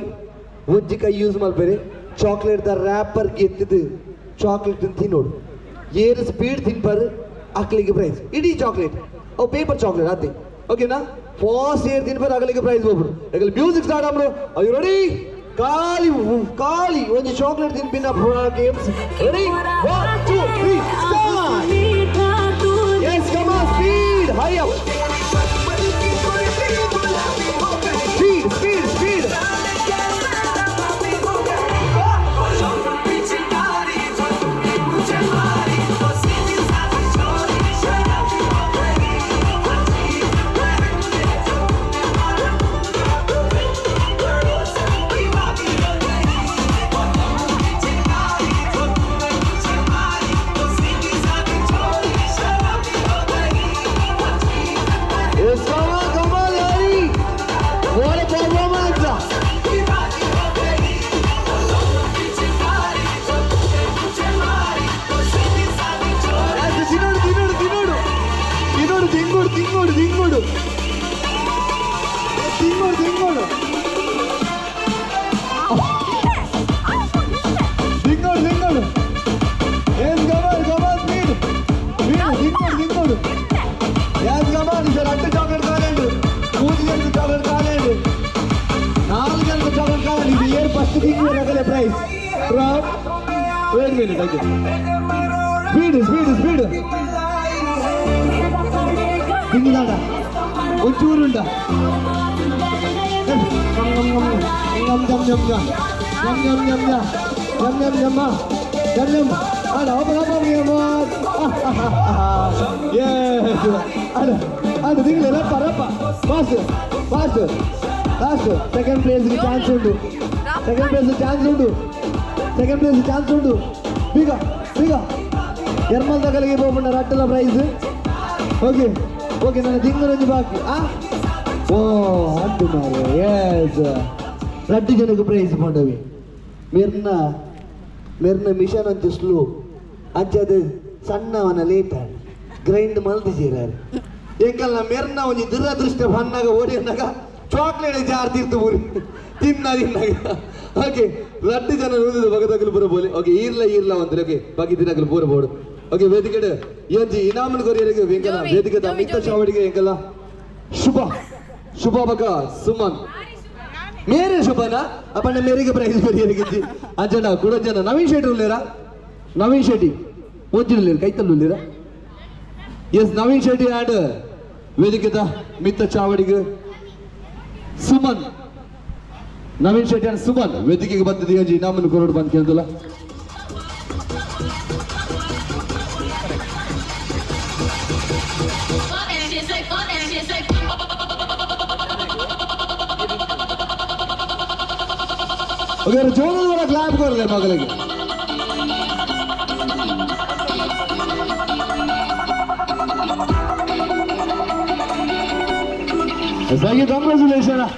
ಒಂಜಿ ಕೈ ಯೂಸ್ ಮಲ್ಪೇರಿ. ಚಾಕ್ಲೇಟ್ the wrapper ಗೆತ್ತಿದ್ದು ಚಾಕ್ಲೇಟ್ ತಿನ್ನೋಡು. ಏರು ಸ್ಪೀಡ್ ತಿನ್ಪರ್ ಅಕ್ಲಿಗೆ ಪ್ರೈಸ್. ಇಡೀ ಚಾಕ್ಲೇಟ್ ಅವು ಪೇಪರ್ ಚಾಕ್ಲೇಟ್ ಅದೇ. ಓಕೆನಾ? ಫಾಸ್ಟ್ ಏರ್ ತಿನ್ಪರ್ ಅಗಲಿಗೆ ಪ್ರೈಸ್ ಹೋಗ್ಬಿಡು. ಯಾಕಂದ್ರೆ ಮ್ಯೂಸಿಕ್ ಸ್ಟಾರ್ಟ್ ಆಮ್ರು. ಅಯ್ಯೋ ರೆಡಿ? ಖಾಲಿ ಖಾಲಿ ಒಂಜಿ chocolate ತಿನ್ಪಿನ games. Ready? 1 2 3 start. Yes, come on, speed, hurry up. Speed, speed, speed. Yes, come on, come on, Larry. What a performance. ತಿನ್ನೋಡು ತಿನ್ನೋಡು ತಿನ್ನೋಡು ತಿನ್ನೋಡು ತಿಂಗೋಡು ತಿಂಗೋಡು ತಿಂಗೋಡು ತಿಂಗೋಡು ತಿಂಗೋಡು ತಿಂಗೋಡು ತಿಂಗೋಡು. Yes, come on, come on, speed. Speed, ತಿಂಗೋಡು ತಿಂಗೋಡು. Yes, come on. Sir ಅಟ್ಟು ಚಾಕ್ಲೇಟ್ ಕಾಲೇಂಡು, ಮೂರು ಜನಕ್ಕೆ ಚಾಕ್ಲೇಟ್ ಕಾಲೇಂಡು, ನಾಲ್ಕು ಜನಕ್ಕೆ ಚಾಕ್ಲೇಟ್ ಕಾಲೇಂಡು. ಇದು ಏರ್ ಫಸ್ಟ್ ತಿಂಗಳು ರಗಲೆ prize from. Wait minute. Okay, speed speed speed. ತಿಂಗಿದಾಡ ಒಂಚೂರುಂಡ. ನಮ್ ನಮ್ ನಮ್ ನಮ್ ನಮ್ ನಮ್ ನಮ್ ನಮ್ ನಮ್ ನಮ್ ನಮ್ ನಮ್ ಅಡ ಓಪನ್ ಓಪನ್. ಅಡ ಅಡ ತಿಂಗ್ಲೆ ರಪ್ಪ ರಪ್ಪ. Fast fast last. Second place chance ಉಂಟು. ಸೆಕೆಂಡ್ ಪ್ಲೇಸ್ ಚಾನ್ಸ್ ಉಂಟು. ಸೆಕೆಂಡ್ ಪ್ಲೇಸ್ ಚಾನ್ಸ್ ಉಂಟು. ಬೀಗ ಬೀಗ ಎರ್ಮಲ್ ತಗಲಿಗೆ ಹೋಗ್ಬಂಡ ರಟ್ಟಲ ಪ್ರೈಸ್. ಓಕೆ ಓಕೆ, ನನ್ನ ತಿಂಗಳೊಂದು ಬಾಕಿ. ಆ ಓ ಅದು ಮಾರೆ ಎಸ್ ರಡ್ಡು ಜನಕ್ಕೆ ಪ್ರೈಸ್ ಪಂಡವಿ ಮೆರ್ನ ಮೆರ್ನ ಮಿಷನ್ ಅಂಚು ಸ್ಲೋ ಅಂಚದ ಸಣ್ಣವನ ಲೇಟ್ ಗ್ರೈಂಡ್ ಮಲ್ದಿಜೀರಾರು ಎಂಕಲ್ನ ಮೆರ್ನ ಒಂಜಿ ದುರದೃಷ್ಟ ಬನ್ನಾಗ ಓಡಿಯನ್ನಾಗ ಚಾಕ್ಲೇಟ್ ಜಾರ್ತಿರ್ತು ಪೂರಿ ತಿನ್ನ ತಿನ್ನಾಗ. ಓಕೆ ರಡ್ಡು ಜನ ನೂದು ಬಗದಗಲು ಪೂರ ಬೋಲಿ. ಓಕೆ ಈರ್ಲ ಈರ್ಲ ಒಂದ್ರೆ ಓಕೆ ಬಾಕಿ ದಿನಗಲು ಪೂರ ಬೋಡು. ಓಕೆ ವೇದಿಕೆಡ್ ಎಂಜಿ ಇನಾಮನ್ ಕೊರಿಯರಿಗೆ ಎಂಕಲ ವೇದಿಕೆದ ಮಿತ್ತ ಚಾವಡಿಗೆ ಎಂಕಲ ಶುಭ ಶುಭ ಬಕ ಸುಮನ್ ಮೇರೆ ಶುಭನ ಅಪ್ಪಣ್ಣ ಮೇರೆಗೆ ಪ್ರೈಸ್ ಕೊರಿಯರಿಗೆ ಅಂಜನ ಕೂಡ ಜನ ನವೀನ್ ಶೆಟ್ಟಿ ಉಳ್ಳೇರಾ? ನವೀನ್ ಶೆಟ್ಟಿ ಒಂಜಿಲ್ಲೇರು ಕೈತಲ್ಲು ಉಳ್ಳೇರಾ? ಎಸ್ ನವೀನ್ ಶೆಟ್ಟಿ ಆ್ಯಂಡ್ ವೇದಿಕೆದ ಮಿತ್ತ ಚಾವಡಿಗೆ ಸುಮನ್ ನವೀನ್ ಶೆಟ್ಟಿ ಆ್ಯಂಡ್ ಸುಮನ್ ವೇದಿಕೆಗೆ ಬಂದಿದ್ದು ಅಂಜಿ ಇನಾಮನ್ನು ಕೊರಡು ಬಂದು ಕೇಳ್ದಲ್ಲ. ಓಕೆ ಜೋರದ ಕ್ಲಾಪ್ ಕೊರಲೆ ಮಗಳಿಗೆ. Thank you, congratulations.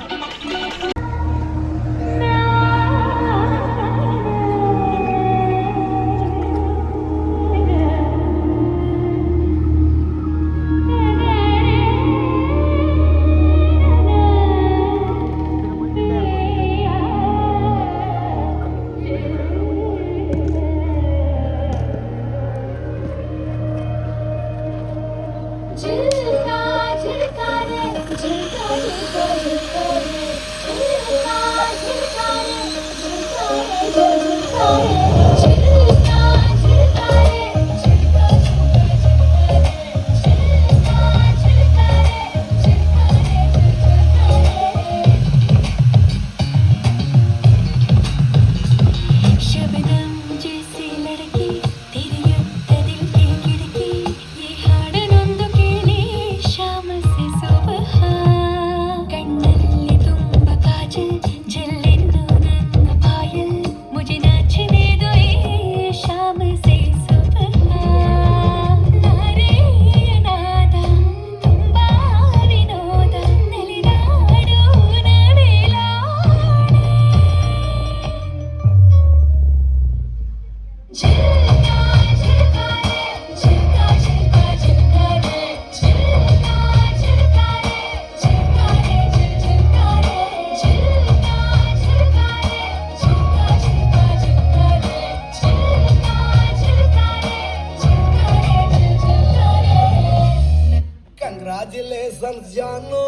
Congratulations Janu,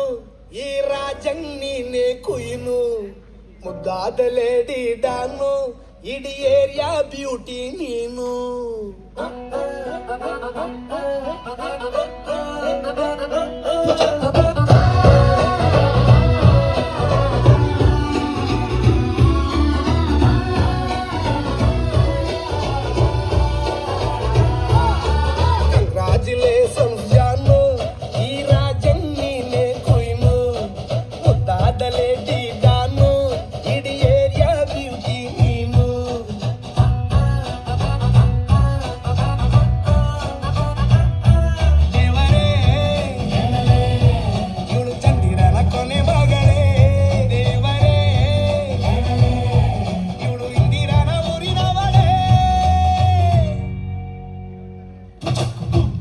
ಈ ರಾಜನ್ ನೀನೆ ಕುಯಿನು, ಮುದ್ದಾದ ಲೇಡಿ ಡಾನು, ಇಡೀ ಏರಿಯಾ ಬ್ಯೂಟಿ ನೀನು. ಕಂಗ್ರಾಚುಲೇಷನ್ಸ್ ಜಾನು, ಈ ರಾಜನ್ ನೀನೆ ಕುಯಿನು, ಮುದ್ದಾದ ಲೇಡಿ ಡಾನು, ಇಡೀ ಏರಿಯಾ ಬ್ಯೂಟಿ ನೀನು. ದೇವರೇ ಇವಳು ಚಂದಿರನ ಕೊನೆ ಮಗಳೇ, ದೇವರೇ ಇವಳು ಇಂದಿರನ ಊರಿನವಳೇ.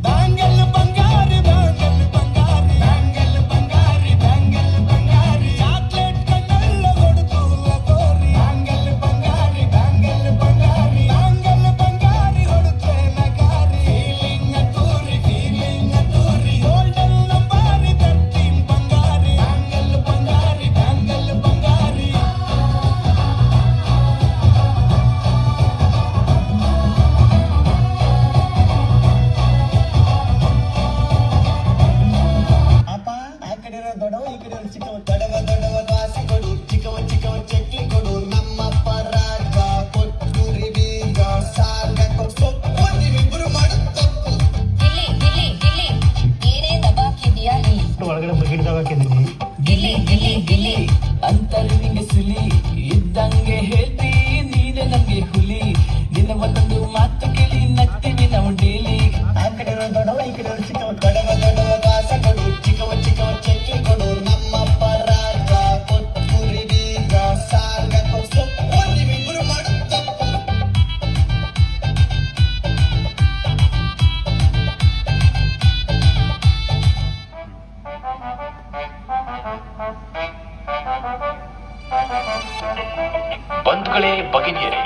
ಬ್ಯಾಂಗಲ್ ಬಂಗಾರಿ ಬ್ಯಾಂಗಲ್ ಬಂಗಾರಿ ಬ್ಯಾಂಗಲ್ ಬಂಗಾರಿ ಬ್ಯಾಂಗಲ್ ಬಂಗಾರಿ, ಚಾಕ್ಲೇಟ್ ಕಣ್ಣಲ್ಲ ಕೊಡುತ್ತು ಲಗೋರಿ. ಬ್ಯಾಂಗಲ್ ಬಂಗಾರಿ ಬ್ಯಾಂಗಲ್ ಬಂಗಾರಿ ಬ್ಯಾಂಗಲ್ ಬಂಗಾರಿ, ಹೊಡುತ್ತೆ ನಗಾರಿ. ಫೀಲಿಂಗ್ ತೂರಿ ಫೀಲಿಂಗ್ ತೂರಿ, ಗೋಲ್ಡನ್ ನಂಬಾರಿ 13 ಬಂಗಾರಿ. ಬ್ಯಾಂಗಲ್ ಬಂಗಾರಿ ಬ್ಯಾಂಗಲ್ ಬಂಗಾರಿ. ಅಪ್ಪ ಆ ಕಡೆ ಇರೋ ದೊಡ್ಡವ, ಈ ಕಡೆ ಇರೋ ಚಿಕ್ಕವ, ದೊಡವ ದೊಡವ ದ್ವಾಸೆ ಕೊಡು, ಚಿಕ್ಕವ ಚಿಕ್ಕವ ಚಟ್ನಿ ಕೊಡು, ನಮ್ಮಪ್ಪ ರಾಗ ಕೊತ್ತೂರಿ ಬೀಗ ಸಾರ್ಗ ಸೊಪ್ಪು, ನೀವಿಬ್ರು ಮಾಡು ತಪ್ಪು. ಗಿಲ್ಲಿ ಗಿಲ್ಲಿ ಗಿಲ್ಲಿ, ಏನೇ ದಬಾಕಿದ್ಯಾ ಇಲ್ಲಿ? ಒಳಗಡೆ ಬಕೆಟ್. ಗಿಲ್ಲಿ ಗಿಲ್ಲಿ ಗಿಲ್ಲಿ. ಅಂತಾರೆ ನಿಂಗೆ ಸುಲಿ ಇದ್ದಂಗೆ ಹೇಳ್ತಿ, ನೀನೆ ನಮ್ಗೆ ಹುಲಿ, ನಿನ್ನ ಒಂದೊಂದು ಮಾತು ಕೇಳಿ ನಗ್ತೀವಿ ನಾವು ಡೈಲಿ. ಆ ಕಡೆ ಇರೋ ದೊಡ್ಡವ, ಈ ಕಡೆ ಇರೋ ಚಿಕ್ಕವ, ದೊಡವ ದೊಡವ ದ್ವಾಸೆ ಕೊಡು, ಚಿಕ್ಕವ ಚಿಕ್ಕವ ಚಟ್ನಿ ಕೊಡು, ನಮ್ಮಪ್ಪ ಭಗಿನಿಯರೇ,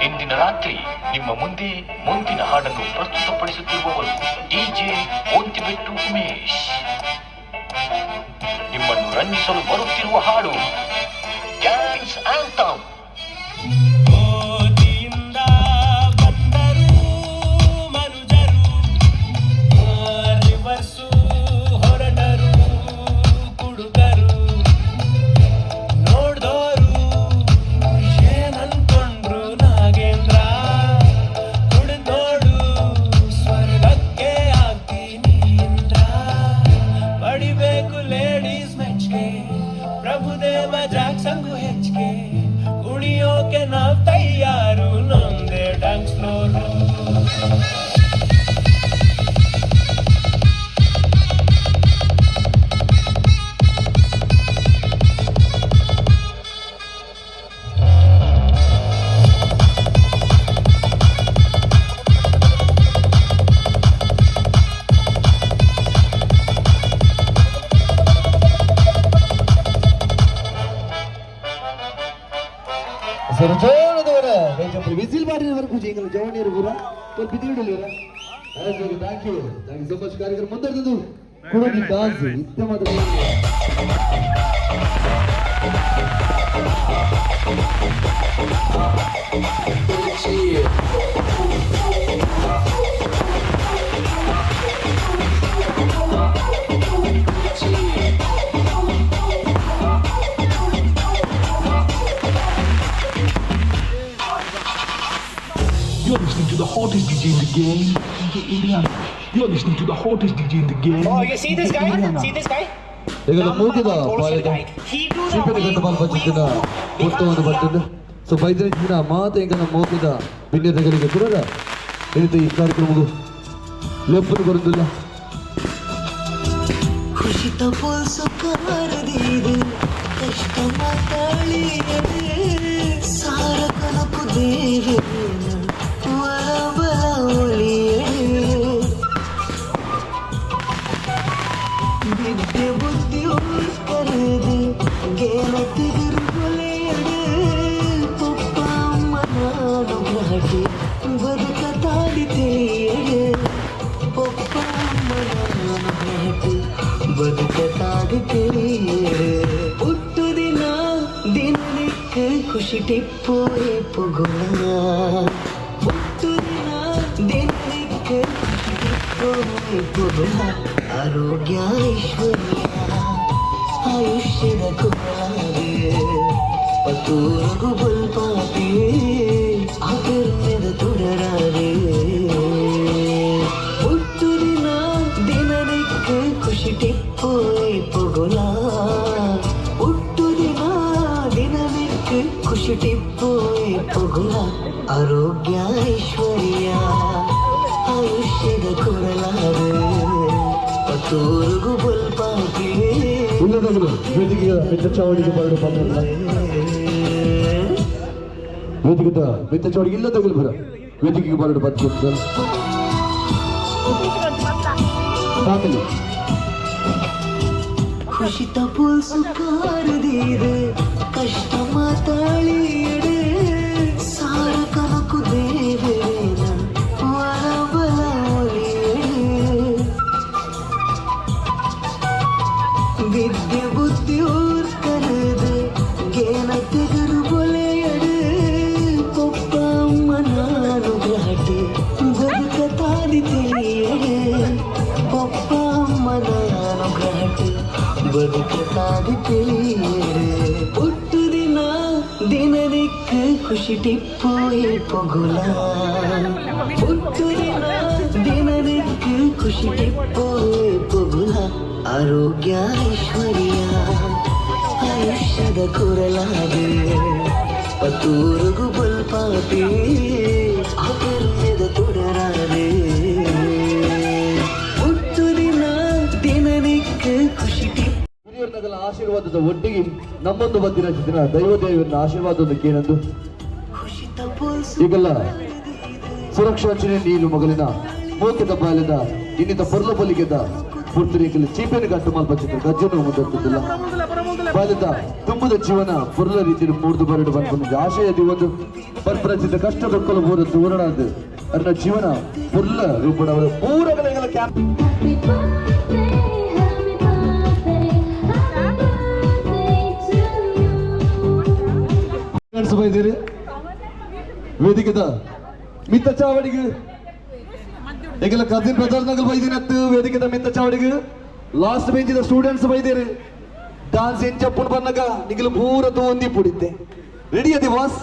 ಇಂದಿನ ರಾತ್ರಿ ನಿಮ್ಮ ಮುಂದೆ ಮುಂದಿನ ಹಾಡನ್ನು ಪ್ರಸ್ತುತಪಡಿಸುತ್ತಿರುವವರು ಡಿಜೆ ಓಂತಿಬೆಟ್ಟು ಉಮೇಶ್. ನಿಮ್ಮನ್ನು ರಂಜಿಸಲು ಬರುತ್ತಿರುವ ಹಾಡು ಡ್ಯಾನ್ಸ್ ಆಂಥಮ್. ವಿಸಿಲ್ ಮಾಡಿದವರೆಗೂ ಎಂಗಲ್ ಜವಣಿಯರು ಪೂರ ಸ್ವಲ್ಪ ಬಿದ್ದಿಡಲಿರ. Thank you, thank you so much. ಕಾರ್ಯಕ್ರಮ ಮುಂದುವರೆದು ಕುಡುಗಿ dance ಉತ್ತಮದ. You're listening to the hottest DJ in the game, DJ Indiana. You're listening to the hottest DJ in the game. Oh, you see this guy? See this guy? ಈಗ ಮೂಗಿದ ಬಾಲ್ಯದ ಚೀಪೆನ ಗಂಟು ಬಾಲ್ ಬಚ್ಚಿದ್ದ ಪುಸ್ತಕವನ್ನು ಬರ್ತದೆ. ಸೊ ಬೈದ್ರಿನ ಮಾತು ಎಂಗನ ಮೋಕಿದ ಬಿನ್ನೆದಗಳಿಗೆ ಪುರರ ಏನಿದೆ ಈ ಕಾರ್ಯಕ್ರಮವು ಲೆಪ್ಪನು ಬರುದಿಲ್ಲ. ಖುಷಿ ತಪೋಲ್ಸು ಕಾರದೀದು ಕಷ್ಟ ಮಾತಾಳಿಯದೆ ಸಾರ ಕನಕು ದೇವೇನ ವರಬಲ ಒಲಿಯದೆ ವಿದ್ಯೆ ಬುದ್ಧಿ ಕರೆದು ಗೇನ ತಿರುಗೊಲೆಯಡೆ ಪಪ್ಪ ಅಮ್ಮನಾಡು ಘಾಟಿ ಬದುಕ ತಾಡಿ ತಿಳಿಯಡೆ ಪಪ್ಪ ಅಮ್ಮನಾಡು ಘಾಟಿ ಬದುಕ ತಾಡಿ ತಿಳಿಯಡೆ ಹುಟ್ಟು ದಿನ ದಿನಕ್ಕೆ ಖುಷಿ ಟಿಪ್ಪು ಪುಗುಣ ಹುಟ್ಟು ದಿನ ದಿನಕ್ಕೆ ಖುಷಿ ಟಿಪ್ಪು ಪುಗುಣ ಆರೋಗ್ಯ ಐಶ್ವರ್ಯ ಆಯುಷ್ಯದ ಕುಮಾರಿ ಪತೂರಗು ಬಲ್ಪಾಪಿ ಆಕರ್ಮೆದ ತುಡರಾರೆ ಹುಟ್ಟು ದಿನ ದಿನಕ್ಕೆ ಖುಷಿ ಟಿಪ್ಪು ಪುಗುಲ ಹುಟ್ಟು ದಿನ ದಿನಕ್ಕೆ ಖುಷಿ ಟಿಪ್ಪು ಪುಗುಲ ಆರೋಗ್ಯ ಐಶ್ವರ್ಯ ಆಯುಷ್ಯದ ಕೊರಲಾರೆ ಪತೂರುಗು ಬಲ್ಪಾಪಿ ಇಲ್ಲದವರು ವೇದಿಕೆಯ ಮಿತ್ತ ಚಾವಡಿಗೆ ಬರಡು ಬಂದಿಲ್ಲ. ವೇದಿಕೆದ ಮಿತ್ತ ಚಾವಡಿಗೆ ಇಲ್ಲದಗಳು ಬರ ವೇದಿಕೆಗೆ ಬರಡು ಬಂದ ಫ್ಯಾಮಿಲಿ. ಖುಷಿ ತಪೋಲ್ಸು ಕಾರದೀದೆ ಕಷ್ಟ ಮಾತಾಳಿಯಡೆ ಸಾರ ಕನಕು ದೇವೇನ ವರಬಲ ಒಲಿಯಡೆ ವಿದ್ಯೆ ಬುದ್ಧಿ ಕರೆದು ಗೇನ ತೆಗರು ಬೊಲೆಯಡೆ ಪಪ್ಪ ಅಮ್ಮನಾನು ಘಾಟಿ ಬದುಕ ತಾದಿ ತಿಳಿಯಡೆ ಪಪ್ಪ ಅಮ್ಮನಾನು ಘಾಟಿ ಬದುಕ ತಾದಿ ತಿಳಿಯಡೆ ಹುಟ್ಟು ದಿನ ದಿನಕ್ಕೆ ಖುಷಿ ಟಿಪ್ಪು ಪೊಗುಲ ಹುಟ್ಟು ದಿನ ದಿನಕ್ಕೆ ಖುಷಿ ಟಿಪ್ಪು ಪೊಗುಲ ಆರೋಗ್ಯ ಐಶ್ವರ್ಯ ಆಯುಷ್ಯದ ಕೊರಲಾದೆ ಪತೂರುಗು ಬಲ್ಪಾಪಿ ಆಕರ್ಮೆದ ತುಡರಾದೆ ಹುಟ್ಟು ದಿನ ದಿನಕ್ಕೆ ಖುಷಿ ಟಿಪ್ಪು ಹಿರಿಯರ್ನಗಲ ಆಶೀರ್ವಾದದ ಒಟ್ಟಿಗೆ ನಮ್ಮೊಂದು ಬಂದಿನ ದಿನ ದೈವ ದೇವರನ್ನ ಆಶೀರ್ವಾದವನ್ನು ಕೇಳಂದು ಖುಷಿ ತಪೋಲ್ಸು ಈಗೆಲ್ಲ ಸುರಕ್ಷಾ ಚಿಹ್ನೆ ನೀರು ಮಗಲಿನ ಮೋಕೆದ ಬಾಲ್ಯದ ಇನ್ನಿತ ಪೊರ್ಲ ಬಲಿಗೆದ ಪುರ್ತರಿಕಲ್ಲಿ ಚೀಪೆನ ಗಟ್ಟು ಮಾಲ್ ಬಚ್ಚಿದ್ರು ಗಜ್ಜನ್ನು ಮುಂದರ್ತಿದ್ದಿಲ್ಲ. ಬಾಲ್ಯದ ತುಂಬದ ಜೀವನ ಪುರ್ಲ ರೀತಿಯಲ್ಲಿ ಮೂರ್ದು ಬರಡು ಬರ್ಕೊಂಡು ಆಶಯ ಒಂದು ಬರ್ಪ್ರಚಿತ ಕಷ್ಟ ದೊಕ್ಕಲು ಮೂರು ತೋರಣದು ಅದನ್ನ ಜೀವನ ಪುರ್ಲ ರೂಪಣವರು ಪೂರಗಳ ಕ್ಯಾಂಪ್. ಬೈದಿರಿ ವೇದಿಕೆದ ಮಿತ್ತ ಚಾವಡಿಗೆ ಈಗೆಲ್ಲ ಕಸಿನ್ ಬ್ರದರ್ ನಗಲ್ ಬೈದಿನತ್ತು ವೇದಿಕೆದ ಮಿತ್ತ ಚಾವಡಿಗೆ ಲಾಸ್ಟ್ ಬೆಂಚಿದ ಸ್ಟೂಡೆಂಟ್ಸ್ ಬೈದಿರಿ ಡಾನ್ಸ್ ಏನ್ ಚಪ್ಪುನ್ ಬನ್ನಗ ನಿಗಲು ಪೂರ ತೋಂದಿ ಪುಡಿತೆ ರೆಡಿ ಅದಿ ಬಾಸ್.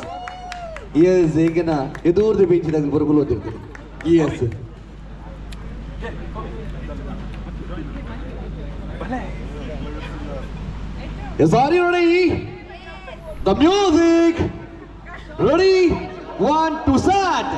ಎಸ್ ಈಗಿನ ಎದೂರ್ದ ಬೆಂಚಿದಾಗ ಬರಗುಲು ಓದಿರ್ತೀರಿ. Yes yes, are you ready? The music ready, 1 2 start.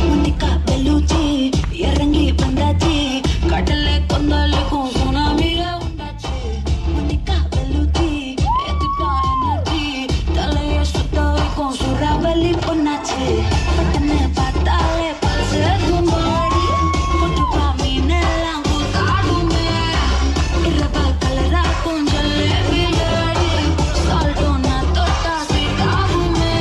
Monica Bellucci இறங்கி வந்தாச்சு கடல்ல கொந்தாலுக்கும் சுனாமிய உண்டாச்சு. மோனிகா பெலூச்சி எதிர்ப்பா எனர்ஜி தலைய சுத்த வைக்கும் சூறாவளி பொண்ணாச்சு. பட்டுன்னு பார்த்தாலே பல்ஸ் கும்பாடி போட்டுப்பா மீனெல்லாம் கூத்தாடுமே. இரவா கலராக்கும் ஜல்லேபி லாடி சால்ட்டோனா தொட்டா ஸ்வீட் ஆகுமே.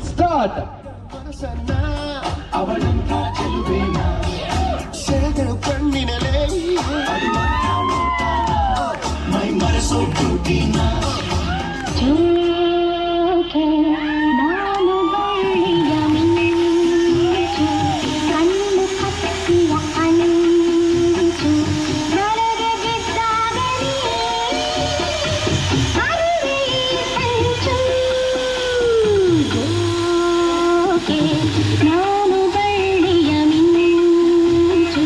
ಸ್ಟಾರ್ಟ್. ನಾನು ಬಳ್ಳಿಯ ಮಿಂಚು ಕಣ್ಣು ಹಕ್ಕಿಯ ಅಂಚು ನನಗೆ ಬಿದ್ದಾಗಲೇ ಅರಿವೆ ಸಂಚು. ಜೋಕೆ ನಾನು ಬಳ್ಳಿಯ ಮಿಂಚು.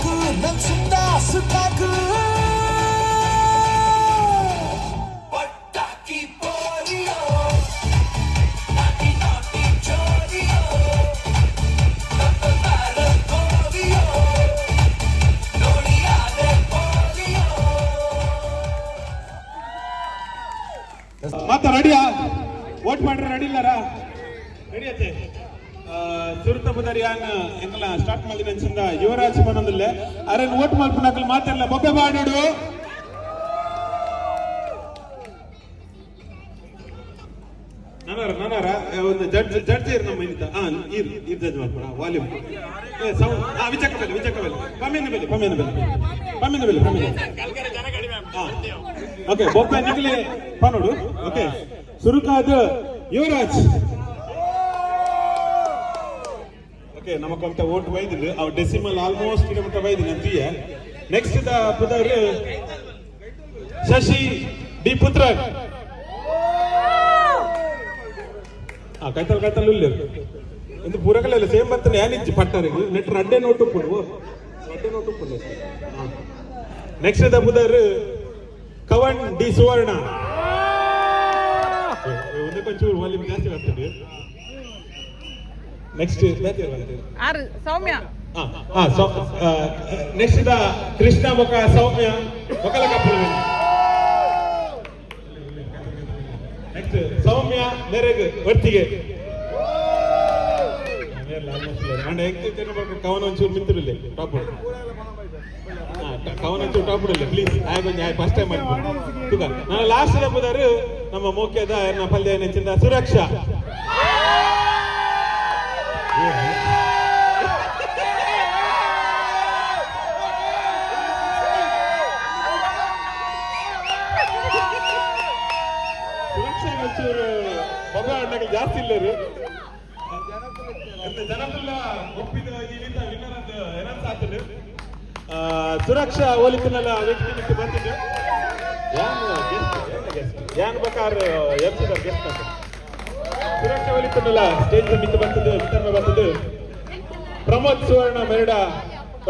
ಹಾಕು ನನ್ ಸುತ್ತ ಸುತ್ತಾಕು ಪಟಾಕಿ ಪೋರಿಯೋ ನಾಟಿ ನಾಟಿ ಚೋರಿಯೋ ಕೋರಿಯೋ ನೋಡಿಯಾದೆ ಪೋರಿಯೋ. ಮಾತ ರೆಡಿಯಾ? ವೋಟ್ ಮಾಡ್ರೆ ರೆಡಿ ಇಲ್ಲಾರಾ? ರೆಡಿ ಆತೆ. ಸುರುತ ಬುದರಿಯಾನ್ ಎಂಕಲ ಸ್ಟಾರ್ಟ್ ಮಾಡಿದ ಅಂಚಿಂದ ಯುವರಾಜ್ ಪನೊಂದುಲ್ಲೆ. ಅರೆನ್ ವೋಟ್ ಮಲ್ಪುನಕುಲು ಮಾತೆರ್ಲ ಬೊಬ್ಬೆ ಪಾಡೊಡು. ನನರ ನನರ ಒಂದು ಜಡ್ಜ್ ಜಡ್ಜ್ ಇರ್ ನಮ್ಮ ಇನ್ನಿತ. ಆ ಇರ್ ಇರ್ ಜಡ್ಜ್ ಮಲ್ಪುನ ವಾಲ್ಯೂಮ್ ಏ ಸೌಂಡ್. ಆ ವಿಚಕ ಬೆಲೆ ವಿಚಕ ಬೆಲೆ ಪಮ್ಮಿನ ಬೆಲೆ ಪಮ್ಮಿನ ಬೆಲೆ ಪಮ್ಮಿನ ಬೆಲೆ ಪಮ್ಮಿನ. ಓಕೆ, ಬೊಬ್ಬೆ ನಿಗಲೆ ಪನೋಡು. ಓಕೆ, ಸುರುಕಾದ ಯುವರಾಜ್. ಓಕೆ, ನಮ್ಮ ಕೊಂತ ಓಟ್ ಬೈದಿಲ್ಲ ಅವ್ ಡೆಸಿಮಲ್ ಆಲ್ಮೋಸ್ಟ್ ಕಿಲೋಮೀಟರ್ ಬೈದಿನ ಅಂತೀಯ. ನೆಕ್ಸ್ಟ್ the ಪುದರ್ ಶಶಿ ಡಿ ಪುತ್ರ. ಆ ಕೈತಲ್ ಕೈತಲ್ ಉಲ್ಲೇರು ಇಂದು ಪೂರಕಲ್ಲ ಸೇಮ್ ಬರ್ತನೆ. ಯಾನಿಜ್ಜಿ ಪಟ್ಟರಿಗೆ ನೆಟ್ ರಡ್ಡೆ ನೋಟು ಉಪ್ಪುಂಡು, ರಡ್ಡೆ ನೋಟು ಉಪ್ಪುಂಡು. ನೆಕ್ಸ್ಟ್ the ಪುದರ್ ಕವನ್ ಡಿ ಸುವರ್ಣ. ಒಂದೇ ಕೊಂಚೂರು ವಾಲ್ಯೂಮ್ ಜಾಸ್ತಿ ಬರ್ತದೆ. ನೆಕ್ಸ್ಟ್ ಆರು ಸೌಮ್ಯ. ನೆಕ್ಸ್ಟ್ the Krishna ಬೊಕ ಸೌಮ್ಯ ಬೊಕಲ ಕಪ್ಪಲು. ನೆಕ್ಸ್ಟ್ ಸೌಮ್ಯ ಮೇರೆಗ್ ಒಟ್ಟಿಗೆ ಕವನ ಒಂಚೂರು ಮಿತ್ತಿರಲಿ ಟಾಪ್. ಕವನ ಒಂಚೂರು ಟಾಪ್ ಇಡಲಿ ಪ್ಲೀಸ್. ಆಯ್ ಕೊಂಚ ಆಯ್ ಫಸ್ಟ್ ಟೈಮ್ ತುಗ. ನಾನು ಲಾಸ್ಟ್ ಬುದಾರು ನಮ್ಮ ಮೋಕ್ಯದ ಎನ್ನ ಪಲ್ಯ ನೆಚ್ಚಿಂದ ಸುರಕ್ಷಾ. ಸುರಕ್ಷಾ ಒಂಚೂರು ಬೊಬ್ಬೆ ಅಣ್ಣಗೆ ಜಾಸ್ತಿ ಇಲ್ಲರು. ಜನಕುಲ್ಲ ಒಪ್ಪಿದ ಈ ವಿನ್ನರ್ ಅಂತ ಎನೌನ್ಸ್ ಆತುಂಡು. ಸುರಕ್ಷಾ ಒಲಿತನಲ್ಲ ವ್ಯಕ್ತಿ ಬಿಟ್ಟು ಬಂದಿದ್ದು ಯಾನ್ ಗೆಸ್ಟ್ ಗೆಸ್ಟ್ ಯಾನ್ ಬಕಾರ ಎಂ ಗೆಸ್ಟ್ ಅಂತ. ಸುರಕ್ಷಾ ಒಲಿತನಲ್ಲ ಸ್ಟೇಜ್ ಮಿತ್ತು ಬರ್ತದೆ, ವಿತರಣೆ ಬರ್ತದೆ. ಪ್ರಮೋದ್ ಸುವರ್ಣ ಮೆರಡ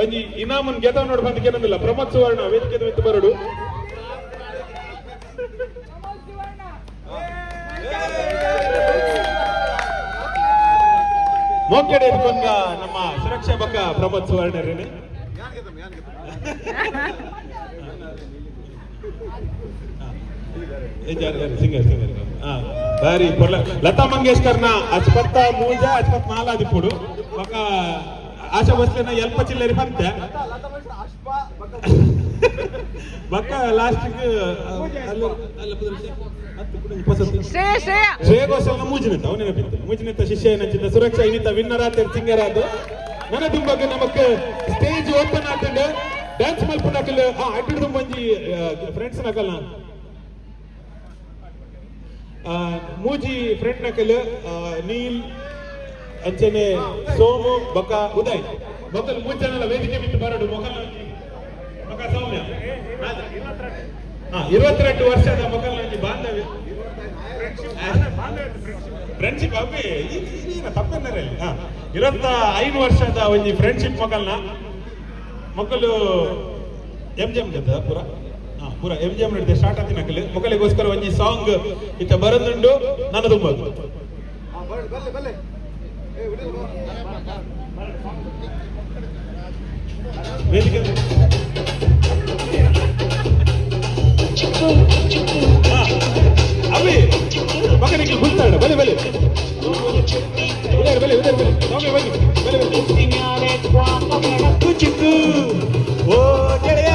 ಒಂಜಿ ಇನಾಮನ್ ಗೆದ ನೋಡ್ ಬಂದ ಕೇನಂದಿಲ್ಲ. ಪ್ರಮೋದ್ ಸುವರ್ಣ ವೇದಿಕೆ ಮಿತ್ತು ಬರಡು. ಮೋಕೆಡೆ ಇಟ್ಕೊಂಡ ನಮ್ಮ ಸುರಕ್ಷಾ ಬಕ್ಕ ಪ್ರಮೋದ್ ಸುವರ್ಣರೇನೆ. ಸಿಂಗರ್ ಸಿಂಗರ್ ಬಾರಿ ಪೊರ್ಲ. ಲತಾ ಮಂಗೇಶ್ಕರ್ನ ಅಚ್ಪತ್ತ ಮೂಜ ಅಚ್ಪತ್ ನಾಲಾದಿಪ್ಪುಡು ಬೊಕ ಆಶಾ ಭೋಸ್ಲೆನ ಎಲ್ಪ ಚಿಲ್ಲರಿ ಪಂತೆ. ಬೊಕ್ಕ ಲಾಸ್ಟ್ ಶ್ರೇಯ ಶ್ರೇಯ. ಶ್ರೇಯ ಘೋಷಲ್ನ ಮೂಜಿನೆತ್ತ ಅವನೇ ಬಿತ್ತು ಮೂಜಿನೆತ್ತ ಶಿಷ್ಯ ಏನಂಚಿದ್ದ. ಸುರಕ್ಷಾ ಇನ್ನಿತ ವಿನ್ನರ್ ಆತೇರ್ ಸಿಂಗರ್ ಆದ ನನ ದುಂಬಗ್ ನಮಕ್ ಸ್ಟೇಜ್ ಓಪನ್ ಆತಂಡ್. ಡ್ಯಾನ್ಸ್ ಮಲ್ಪುನಕಲ್ ಆ ಅಡ್ಡು ದುಂಬಂಜಿ ಫ್ರೆಂಡ್ಸ್ ನಕಲ್ ಮೂಜಿ ಫ್ರೆಂಡ್ ನಕಲ್ ನೀಲ್ ಅಂಚನೆ ಸೋಮು ಬೊಕ ಉದಯ್ ಮೊಕಲ್ ಮೂಜಿ ಜನಲ ವೇದಿಕೆ ಬಿಟ್ಟು ಬರಡು. ಮೊಕಲ್ ಬೊಕ ಸೌಮ್ಯ. 22 ವರ್ಷದ ಮೊಕಲ್ ಒಂಜಿ ಬಾಂಧವ್ಯ ಫ್ರೆಂಡ್ಶಿಪ್ ಅಬ್ಬಿ ತಪ್ಪೆನ್ನರಲ್ಲಿ. 25 ವರ್ಷದ ಒಂಜಿ ಫ್ರೆಂಡ್ಶಿಪ್ ಮೊಕಲ್ನ. ಮೊಕಲು ಎಂ ಜಿ ಎಂ ಗೆದ್ದ ಪೂರ ಪೂರ ಎಂ ಜಿ ಎಂ ನಡಿದೆ ಸ್ಟಾರ್ಟ್ ಆತಿನ ನಕಲು. ಮೊಕಲಿಗೋಸ್ಕರ ಒಂಜಿ ಸಾಂಗ್ ಇತ್ತ ಬರಂದುಂಡು ನನ್ನ ತುಂಬ. ವೇದಿಕೆ ಅವಿ ಮಗನಿಗೆ ಗುಲ್ತಾಡ. ಬಲೆ ಬಲೆ ಉದರ್ ಬಲೆ ಉದರ್ ಬಲೆ ಸ್ವಾಮಿ ಬನ್ನಿ ಬಲೆ ಬಲೆ ಚಿಕ್ಕು ಓ ಗೆಳೆಯ.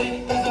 Bye.